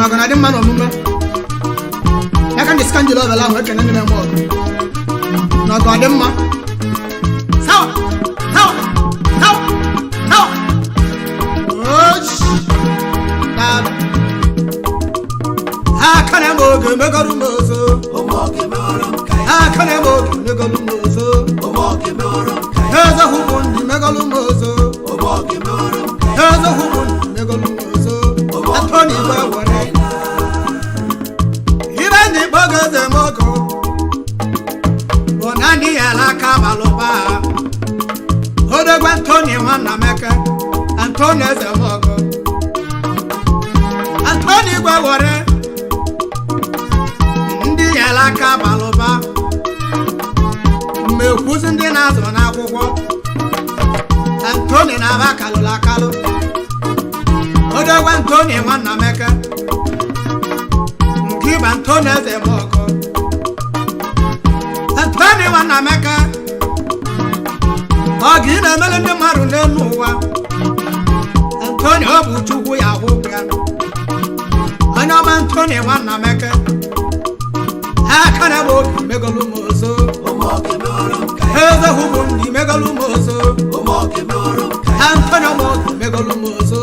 na ọgọ na-adị mma n'omume. Ya ka ndị sika njiri ọbịala ahụ ekene ndị na-eme ọgụ na ọgọ dị mma. Sawa sawa sawa sawa. Ochi daalụ. Aka na-eme oge megọrụ m ozo. Aka na-eme oge megọrụ m ozo. Eze hụbụ ndị megọrụ m ozo. Eze hụbụ ndị megọrụ m ozo. Antoni Igwe were ibe ndị kpọgo eze m ọgụ bụ na ndị ya aka balụba. Odogwu Antoni nwanna meke Antoni eze m ọgụ Antoni Igwe were ndị nyere aka balụba mmekwuzi ndị na-azụ n'akwụkwọ. Antoni na-aba kalụrụ akalụ. Odogwu Antoni nwanna meke nke ịba Antoni eze m ọgụ Antoni nwanna meke ọ ga ị na-emere ndị mmadụ n'elu ụwa. Antoni, ọ bụ Chukwu ya hụ ya. Onye ọma Antoni nwanna meke aka na-eme oge megolu m ozo. Eze hụbụ ndị megolu m ozo. Antoni ọma oge megolu m ozo.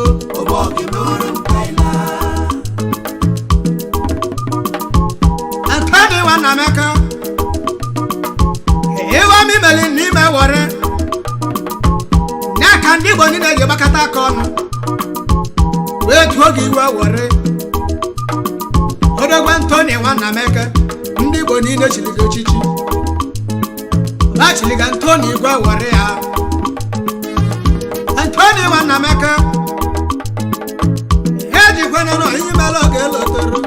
Antoni nwanna meke ịwa m imeli n'ime were ya ka ndị Igbo niile ji gbakọta aka ọnụ wee tụọ gị iwe were. Odogwu Antoni nwanna meke, ndị Igbo niile chiri gị echichi ha chiri gị Antoni Igwe were ya. Antoni nwanna meke ejikwana nọ ihe mere oge elotoro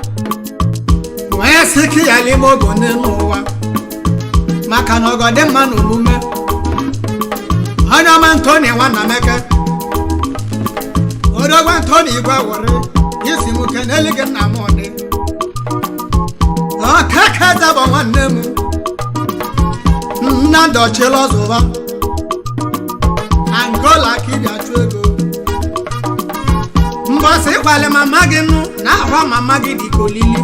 wee sị ka ya n'ime ogo n'elu ụwa maka na ọgọ dị mma n'omume. Onye ọma Antoni nwanna meke, odogwu Antoni Igwe were isi m kenelu gị nna m ọdị ọkaka zabọ nwanne m Nnamdị ọchịla ọzụba Angola ka ịbịa chụ ego mbọsị ịkwali mama gị nụ na ahwa mama gị dị ka olili.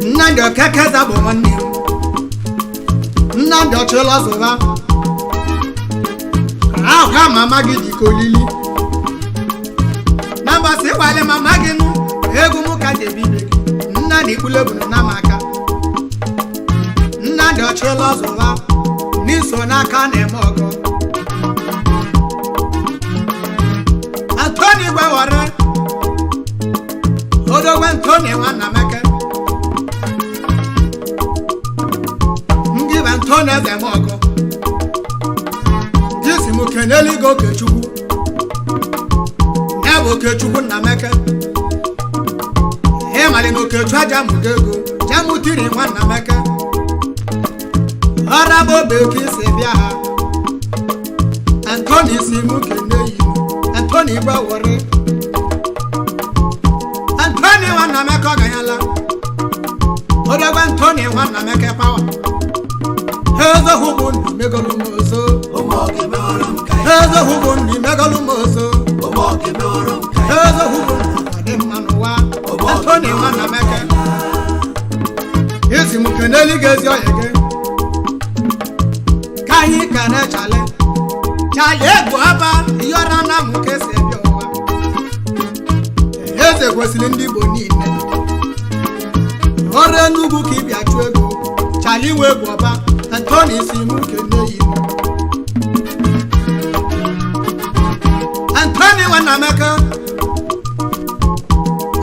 Nnamdị Okeke zabọ nwanne m Nnamdị ọchịla ọzụba ahwa mama gị dị ka olili na mbọsị ịkwali mama gị nụ egwu m ka jebi ibe gị. Nnamdị ikpulebunu na m aka Nnamdị ọchịla ọzụwa n'iso n'aka na-eme ọgọ. Antoni Igwe were odogwu Antoni nwanna meke ndị bụ Antoni eze m ọgọ isi m kenelu gị Okechukwu ya bụ Okechukwu nna meke ịmali na Okechukwu aja mụgo ego jamutiri nwanna meke ọra bụ obe ka isi bịa ha. Antoni si mụ kene yi Antoni Igwe were Antoni nwanna meke ọganyala. Odogwu Antoni nwanna meke pawa eze hụbụ ndị megolu m ozo. Eze hụbụ ndị megolu m ozo. Eze hụbụ ndị ọ dị mma n'ụwa. Antoni nwanna meke isi m kenelu gị ezi ọyị gị ka anyị kene chale chale egwu aba yọra na mụ ka esi ebi ụwa. Eze kwesịrị ndị Igbo niile ọrụ Enugwu ka ịbịa chụọ ego chale inwe egwu ọba. Antoni si mụ kene yi Antoni nwanna meke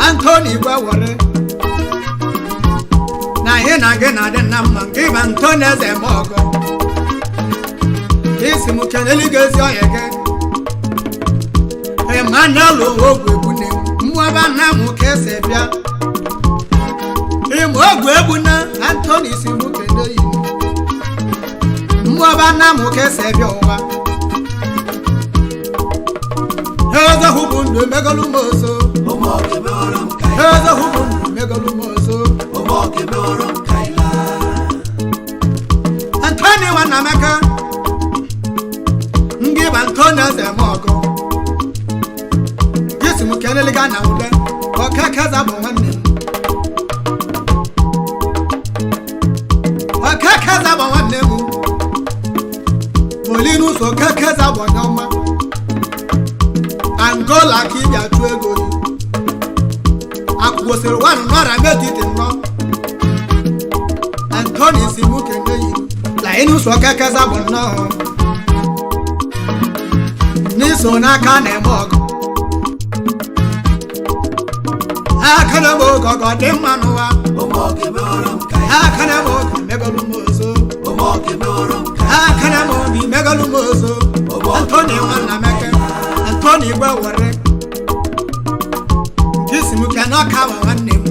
Antoni Igwe were na ihe na gị na-adị na mma nke ịba Antoni eze m ọgọ isi m kenelu gị ezi ọhịa gị Emmanuel ogwu egbune mmụọba nna m ka esi bịa ịma ogwu egbune. Antoni si m kene yi mmụọba nna m ka esi bịa ụwa. Eze hụbụ ndụ emegolu m ozo. Eze hụbụ ndụ emegolu m ozo. Antoni nwanna meke ndị bụ Antoni eze m ọgụ isi m kelele ga na ule okeke Nọra metiti nnọọ. Antoni si mụ kene yi Lainus Okekeza bụ nnọọ n'iso n'aka na-eme ọgụ aka na-eme oge ọgọ dị mma n'ụwa. Aka na-eme oge megolu m ozo. Aka na-eme oge megolu m ozo. Antoni Nwanna Meke, Antoni Igwe were nke isi m kene ọka wa nwanne m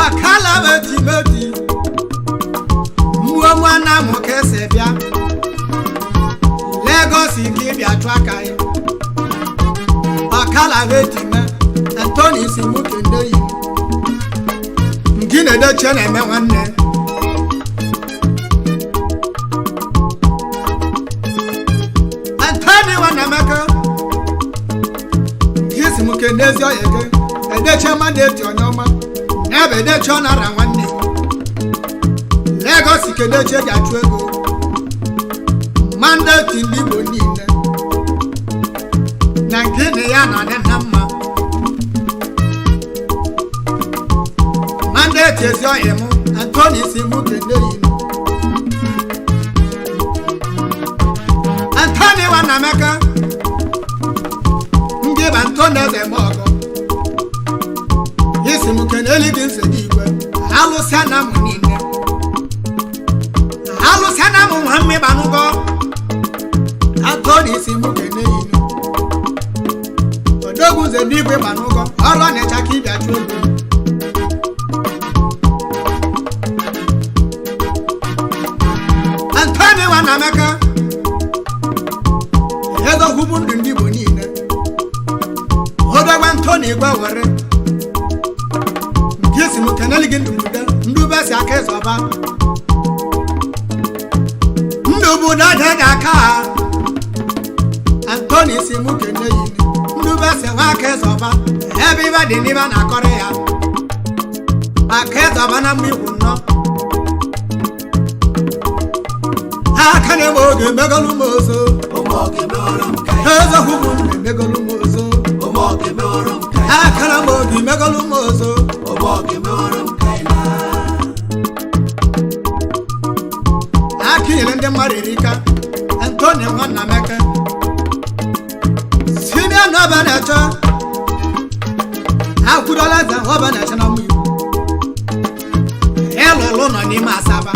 ọkala meti meti mmụọ nwanna m ka esi bịa Lagos ka ịbịa chụ aka ya ọkala meti me. Antoni si mụ kene yi nke na-edochie na-eme nwanne. Antoni Nwanna Emeka nke isi m kene ezi ọya gị edeche mmadụ eti onye ọma n'ebe edeche ọ nara nwanne Lagos kedeche ji achụ ego mandeti ndị Igbo niile na nke na ya na adị na mma mandeti ezi ọhịa mụ. Antoni si mụ kene yi Antoni Nwanna Emeka ndị bụ Antoni eze m ọgọ isi m keneli gị nsogbu igwe alụsịa na mụ niile alụsịa na mụ nwa mmịbanụgọ. Antoni si mụ kene inu odogwu nze n'igwe gbanụgọ ọrụ na-echa ka ịbịa chụọ ego. Antoni Nwanna Emeka edoghụbụ ndụ ndị Igbo niile odogwu Antoni igwe were nke isi m keneli gị ndụmụde ndube si aka ịzọba ndụbụde dị aka ha. Antoni si mụ kene yi ndube si nwa aka ịzọba ebe ibe dị n'ibe na-akọrọ ya aka ịzọba na mma ikwu nnọọ aka na-eme oge megolu m ozo ezohụbụ ndụ megolu m ozo aka na m oge megolu m ozo. Aka nyere ndị mmadụ erika. Antoni Nwanna Emeka sinia na ọba na-eche akwụdola eze ọba na-eche na mmụ Igbo ịlụlụ nọ n'ime Asaba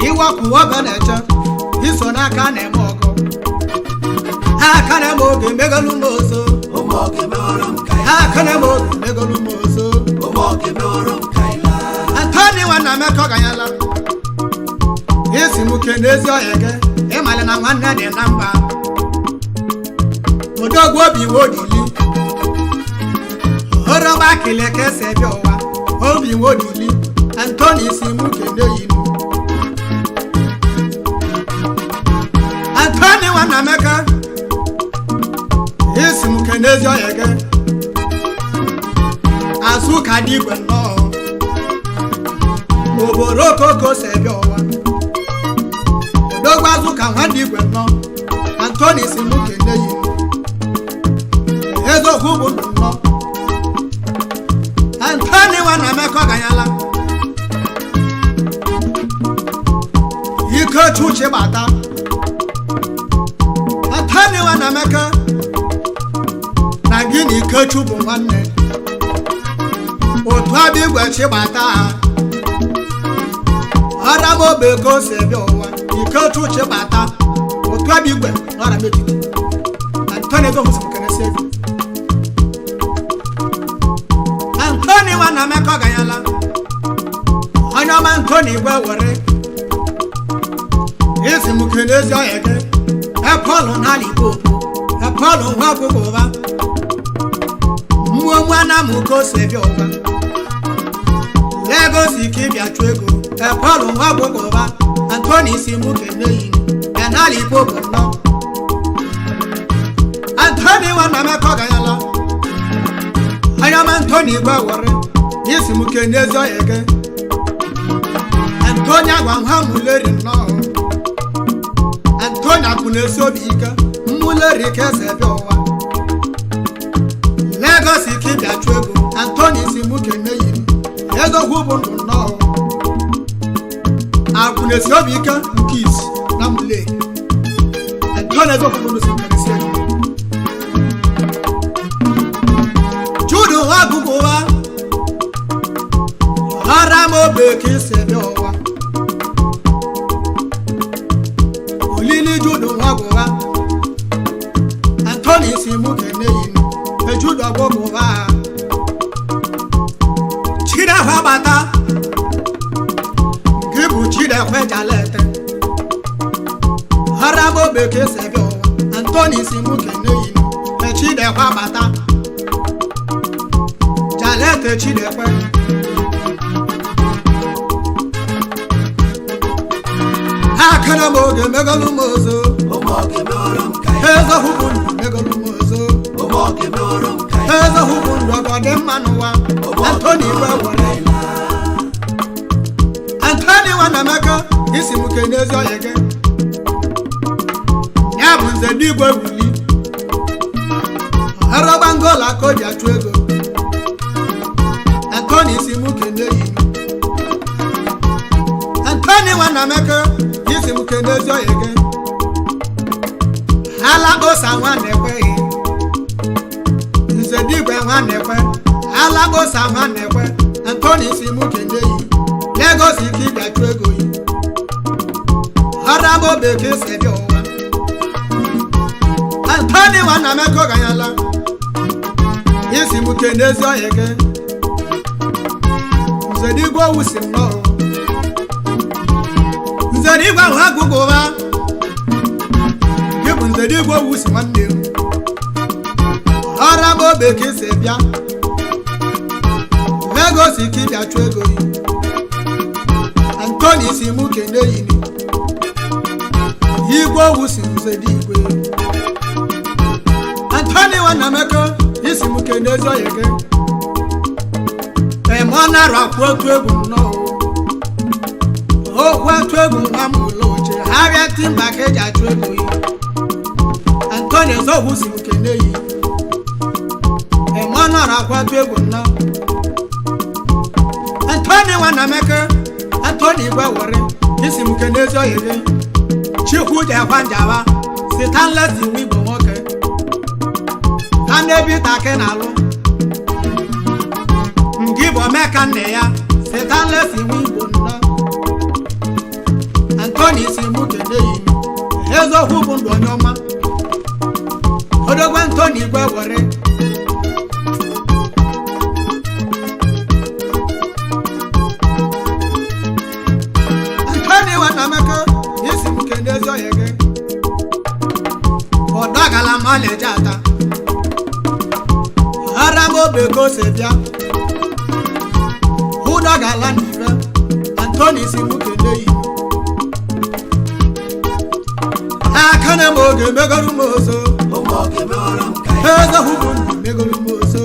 iwepụ ọba na-eche iso n'aka na-eme ọgụ aka na-eme oge megolu m ozo aka na-eme oge megolu m ozo. Antoni Nwanna Emeka ọganyala isi m ke n'ezi ọhịa gị ịmalị na nwanne dị na mba odogwu obi wodili oroma kele ka esi bịa ụwa obi wodili. Antoni si mụ kene yinu Antoni Nwanna Emeka isi m ke n'ezi ọhịa gị azụ ka dị igwe nnọọ obodo okoko si bịa ụwa odogwu azụ ka nwa dị igwe nnọọ. Antoni si mụ kene yinu eziokwu bụ ndụ nnọọ. Antoni Nwanna Emeka ọganyala ike chuche bata. Antoni Nwanna Emeka na gị na Ikechu bụ nwanne otu abịa igwe chibata ha ọramobe ka o si bịa ụwa Ikechu chibata otu abịa igwe na ọrametiti. Antoni ezohụsịmkenesi ego. Antoni Nwanna Emeka ọganyala onye ọma. Antoni igwe were isi m kene ezi ọhịa gị epọlụ n'ala Igbo epọlụ nwa akwụkwọ ụba mmụọ nwana m ka o si bịa ụwa Lagos ka ịbịa chụọ ego epọlụ nwa akwụkwọ ụba. Antoni si mụ kene yi ya n'ala Igbo bụ nnọọ. Antoni Nwanna Emeka ọganyala onye ọma. Antoni igwe were isi m kene ezi ọhịa gị Antoni agwa nwa muleri nnọọ. Antoni akụ na-esi obi ike mmuleri ka eze bịa ụwa. Lagos ka ịbịa chụ ego. Antoni si mụ kene yi m eziokwu bụ ndụ nnọọ. Akwụnesi obi ike nke isi na mle Antoni eziokwu bụ ndụ si nkeresi ego. Judu agụgụ ụwa ọra m obe ka isi bịa ụwa. Olili Judu nwagụwa Antoni si mụ kene yi m ejudu ọgwụgwụ ha. Chidekwe bata gị bụ Chidekwe jalete ọra m obe ka esi bịa ụwa. Antoni si mụ kene yi m echidekwe bata jalete Chidekwe. Akara m oge megolu m ozo. Ezohụ bụ ndụ megolu m ozo. Ezohụ bụ ndụ ọgọ dị mma n'ụwa. Antoni igwe were Antoni Nwanamaka isi m kene ezi ọhịa gị ya bụ nze n'igwe wuli ọrọgba ngola ka o ji achụ ego. Antoni isi m kene yi Antoni Nwanamaka isi m kene ezi ọhịa gị ala kposa nwanne ekweghị nze digwe nwanne ekwe ala kposa nwanne ekwe. Antoni si mụ kene yi Lagos ka ịbịa chụ ego yi ọra m obe ka esi bịa ụwa. Antoni Nwanamaka ọganyala isi m kene ezi ọhịa gị nze digwe owu si m nọọ nze digwe ahụ agụgụ ụwa gị bụ nze digwe owu si nwanne m ọra m obe ka esi bịa Lagos ka ịbịa chụọ ego yi. Antoni si mụ kene yini igwe owu si nze dị igwe. Antoni Nwanamaka isi m kene ezi ọhịa gị eme ọ nara akwụ otu egwu nnọọ okwu atụ egwu nwa m ụlọ oche ha bịa timba ka eji achụ ego yi. Antoni Ezohu si m kene yi eme ọ nara akwụ atụ egwu nnọọ. Antoni Nwanamaka Antoni igwe were isi m kene ezi ọhịa gị Chukwu jekwa njaba sitanlesi nwa igbo nwoke ha na-ebi taki na-alụ ngị bụ omeka nne ya sitanlesi nwa igbo nnọọ. Antoni si mụ kene yi eziokwu bụ ndụ onye ọma odogwe Antoni igwe were Antoni Nwanamaka isi m kene ezi ọhịa gị ọdagala m ọlaeji ata ara m obe ka o si bịa ụdọgala n'ibe. Antoni si m kene yi aka na m oge megolu m ozo. Ezohụ bụ ndụ megolu m ozo.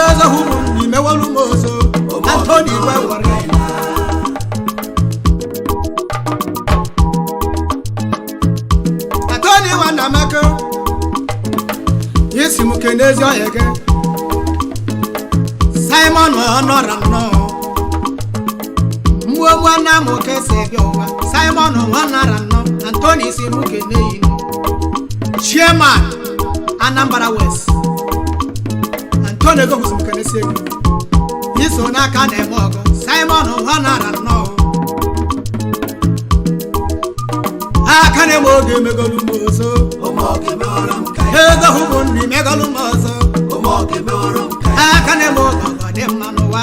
Ezohụ bụ ndụ imewolu m ozo. Antoni igwe were Antoni Nwanamaka isi m kene ezi ọhịa gị Simon ọnọrọ nnọọ mgbe nwanne m ka esi bịa ụwa Simon nwanara nnọọ. Antoni si m kene yi chairman Anambra West. Antoni Ezohu si m kene si ego iso n'aka na-eme ọgụ Simon nwanara nnọọ aka na-eme oge megolu m ozo. Ezohu bụ ndị megolu m ọzọ aka na-eme oge ọgọ dị mma n'ụwa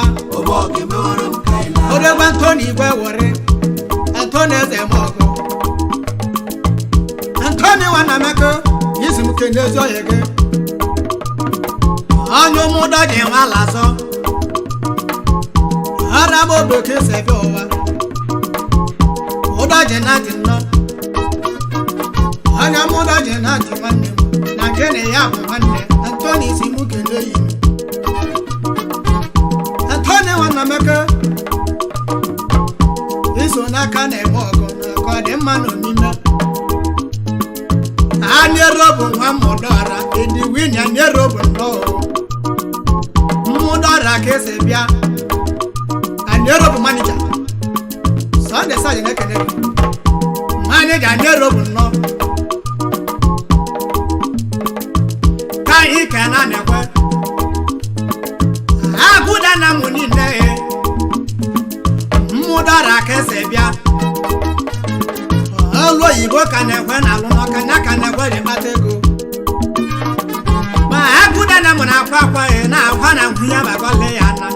odogwu Antoni igwe were Antoni eze m ọgụ Antoni Nwanamaka isi m kene ezi ọhịa gị onye ụmụdọ ji nwa lazọ ara m obe ka esi bịa ụwa ụdọ ji na dị nnọọ onye mụdọ ji na dị nwanne m na gịnị ya bụ nwanne. Antoni si mụ kene yi Antoni Nwanamaka iso n'aka na-eme ọgụ na ka ọ dị mma n'omime anyere bụ nwa mmụdọra Ediwinya nyere bụ nnọọ mmụdọra ka esi bịa. Anyero bụ manija Sunday Saji na-ekene gị. Manija anyero bụ nnọọ ka anyị ka na na-ekwe agụda na mụ niile mmụdọra ka esi bịa. Ọlụ oyibo ka na-ekwe na alụ n'ọka nya ka na-ekwe ji kpata ego ma agụda na mụ na-akwa akwa ya na-akwa na nkwụ ya bagọle ya na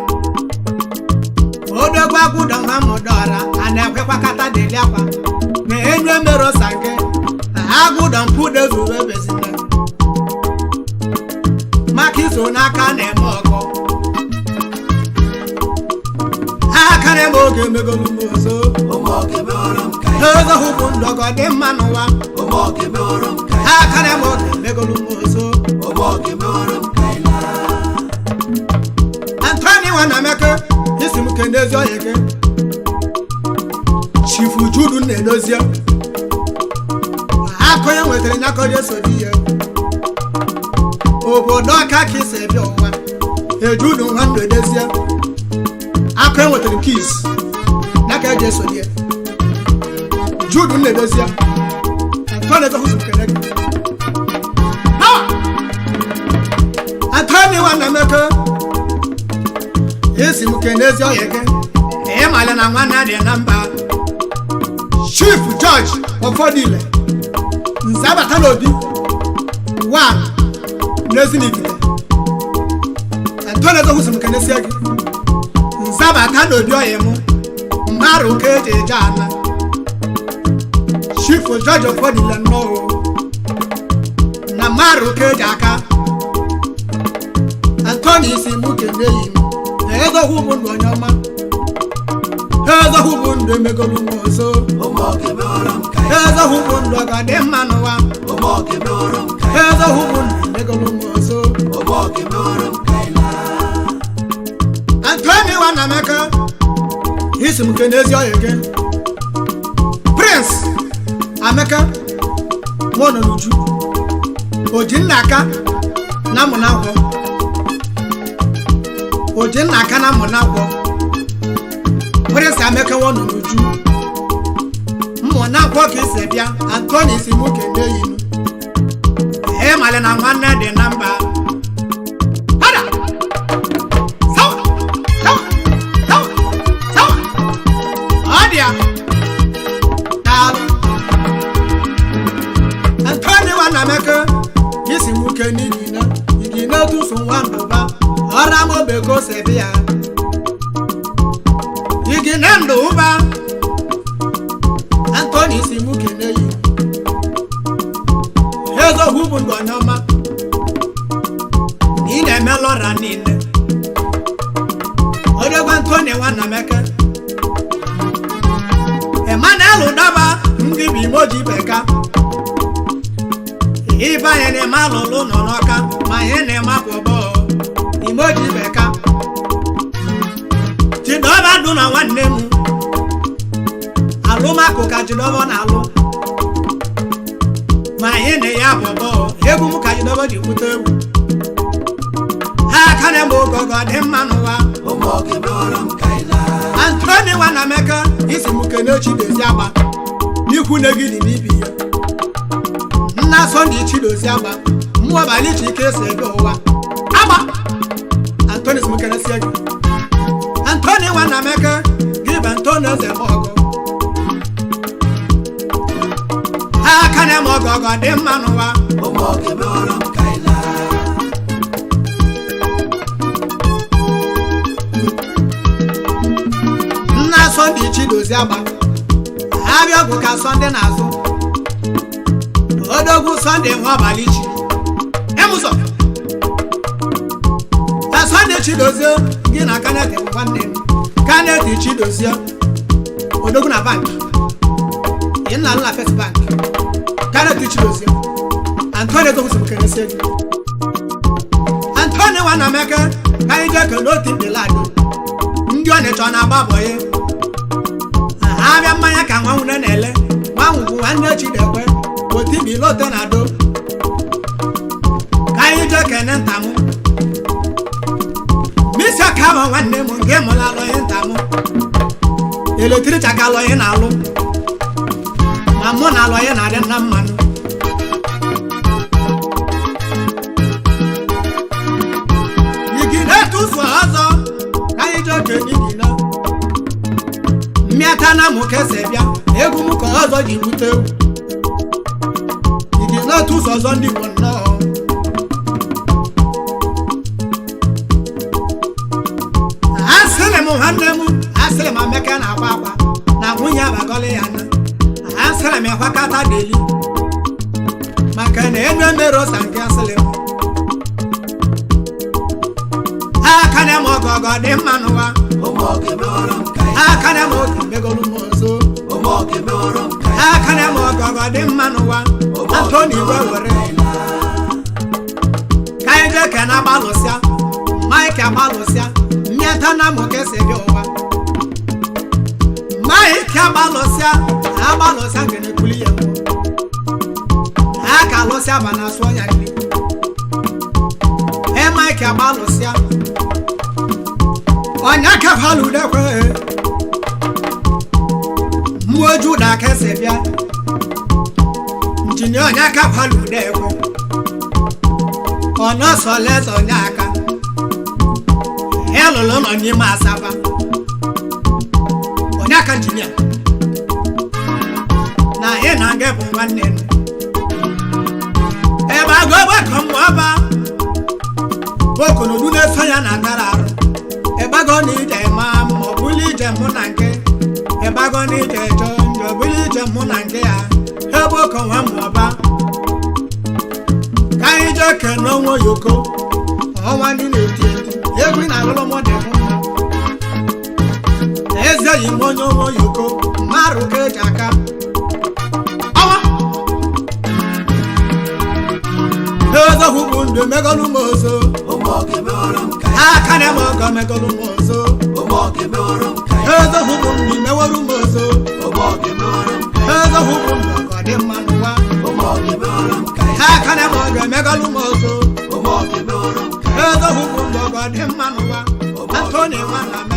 odogwu agụda nwa m dọra a na-ekwekwakata deli akwa na enyu emero sanke agụda mpụ dezuwe bezina maka iso n'aka na-eme ọgọ aka na-eme oge emegolu m ozo. Ezohụ bụ ndọgọ dị mma n'ụwa. Aka na-eme oge emegolu m ozo. Antoni Nwanameke isi m ke n'ezi ọhịa gị. Chifu Judu na-edozie akụ ya nwetara nyakọrọ eso di ya obodo ọka ka isi bịa ụwa. Ejudu nwanne edozie akụ ya nwetara nke isi n'aka eji eso di ya. Judu na-edozie Antoni ezohụ kene gị. Power! Antoni Nwanameke esi m kene ezi ọhịa gị ịmalị na nwanne dị na mba. Chief George Ọfọdụile Nzabata n'obi wan n'Ezinifite. Antoni ezohụ si m kenesie gị Nzabata n'obi ọhịa mụ mmarụ ka eji eje ana. Chief George Ọfọdụile nnọọ na mmarụ ka eji aka. Antoni si mụ kene yi m ezohụ bụ ndụ onye ọma. Ezohụ bụ ndụ emegolu m ọzọ. Ezohụ bụ ndụ ọga dị mma n'ụwa. Ezohụ bụ ndụ emegolu m ọzọ. Antoni Nwanameke isi m kene ezi ọhịa gị. Prince Ameka nwa nọ n'uju oji nna aka na mụ na nkwọ oji nna aka na mụ na nkwọ. Prince Ameka nwa nọ n'uju mmụ na nkwọ ka isi bịa. Antoni si mụ kene yinu ịmalị na nwanne dị na mba. Hada! Sawa! Sawa! Sawa! Sawa! Ọ dị ya. Daalụ. Antoni Nwanameke isi nwoke n'igina igina tusu nwa ndụba ọra m obeko si bịa igina ndụ ụba. Antoni si mụ kene yi ezohụ bụ ndụ onye ọma ị na-eme lọra niile odogwu. Antoni Nwanameke Emmanuel Udaba ndị bụ imoji beka ibe anyị na-eme alụlụ nọ n'ọka ma anyị na-eme akwụbọ imoji beka Chidọba dụ na nwanne m alụmakụ ka Chidọba na-alụ ma anyị na ya bụbọ egwu m ka Chidọba ji kwute egwu ha aka na-eme ogogo dị mma n'ụwa. Antoni Nwanameke isi m kene Chidozie agba n'ikwu nne gị dị n'ibi ya nna Sọnde Chidozie agba mmụọ abalị Chike si ebe ụwa agba. Antoni si m kenesie gị. Antoni Nwanameke gị bụ Antoni eze m ọgụ ha aka na-eme ọgọgọ dị mma n'ụwa. Nna Sọnde Chidozie agba abịa ọgwụ ka Sọnde na-azụ odogwu Sọnde nwa abalị chi emụzọ na Sọnde Chidozie gị na Kaneti bụ nwanne m Kaneti Chidozie odogwu na bank ị na alụ na First Bank. Kaneti Chidozie Antoni ezokwusi kenesie gị. Antoni Nwanameke ka anyị jee kele otu mkpịladụ ndị Ọnịcha ọ na-agba bọyị abịa mmanya ka nwa nwune na-ele nwa nwugwu nwanne Chidekwe otibilote na ado ka Nwanne m nke mụrụ alọghị nta m eletricha ka alọghị na-alụ ma mụ na alọghị na-adị na mmanụ. Igine tụfu ọzọ ka anyị jee okenye igine mmịata na mụ ka esi bịa egwu m ka ọzọ ji bute egwu igine tụfu ọzọ ndị Igbo nnọọ. Asịrị m nwanne m, asịrị m Amaka na-akwa akwa na nwunye abagọlị ya na asịrị m ịkwakọta deli maka na enu emerosa nke asịrị m aka na m ọgọgọ dị mma n'ụwa aka na m oge megolu m ọzọ aka na m ọgọgọ dị mma n'ụwa. Antoni iwe were ka anyị jee kene agbalụsịa Mike agbalụsịa mmịata na mụ ka esi bịa ụwa. Mike agbalụsịa agbalụsịa nke na-ekwuli ya mbụ a ka alụsịa ba na asụ ọnya nri e Mike agbalụsịa ọnya kefalụ udekwe mmụọ juda ka esi bịa njinia ọnya kefalụ udekwe ọnọsọleze onye aka ya lụrụ ụlọ n'ime Asaba onye aka njinia na ị na nga bụ nwanne m ebe agụ ọgbakọ mmụọba okonodu na-eso ya na atara arụ ịgbago na ije ma ma ọ bụla ije mụ na nke ịgbago na ije jọọ njọ bụla ije mụ na nke ya ebe okonwe mmụọba ka anyị jee kene onwe yoko ọnwa ndị na-eti eti egwu na alụlụ m dị m mma eze yi m onye onwe yoko mmarụ ka eji aka ọnwa ezohụ bụ ndụ megolu m ozo aka na m ọgọ megolu m ozo ezohụ bụ ndụ meworu m ozo ezohụ bụ ndụ ọgọ dị mma n'ụwa aka na m ọgọ megolu m ozo ezohụ bụ ndụ ọgọ dị mma n'ụwa. Antoni nwanna m.